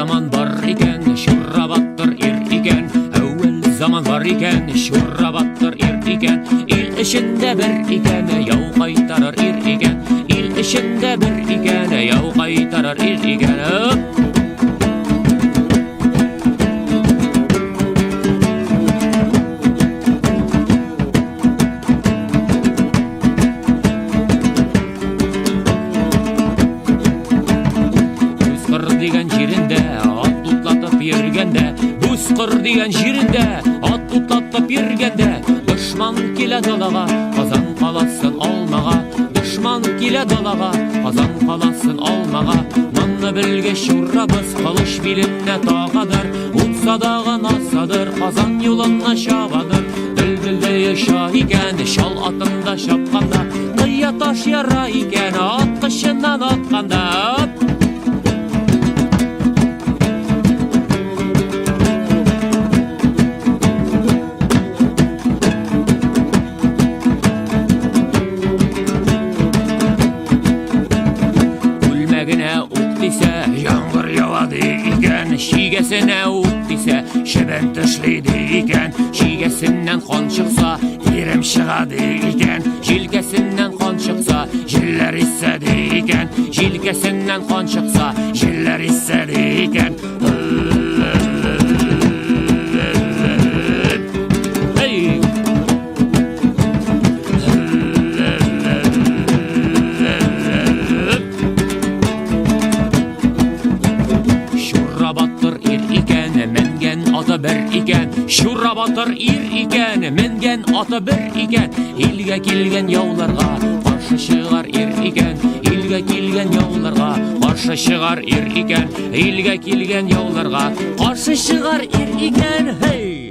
заман бар икән, Чурра баттыр ир икән. Әүвәл заман бар икән, Чурра баттыр ир икән. Ил эчендә бер икән, яу кайтарыр ир икән. Ил эчендә бер икән, яу кайтарыр ир икән. Бүзкыр дигән җирендә ат утлатып йөргәндә, Бүзкыр дигән җирендә ат утлатып йөргәндә, дошман килә далага, Казан каласын алмага, дошман килә далага, Казан каласын алмага. Моны белгәч чурабыз кылыч биленә тагадыр, ут садагын асадыр, Казан юлына чабадыр. Дөлдөлдәй оча икән, чал атында чапканда, кыя таш яра икән, ат кычыннан атканда. Күлмәгенә ук тисә, яңгыр ява ди икән, чигәсенә ук тисә, чебен тешли ди икән, чигәсеннән кан чыкса, тирем чыга ди икән, җилкәсеннән кан чыкса, җилләр иссә ди икән, җилкәсеннән кан чыкса, җилләр иссә ди икән. Hey! Чурра батыр ир икән, менгән аты бер икән. Чурра батыр ир икән, менгән аты бер икән. Илгә килгән яуларга каршы чыгар ир икән. Илгә килгән яуларга каршы чыгар ир икән. Илгә килгән яуларга каршы чыгар ир икән. Hey!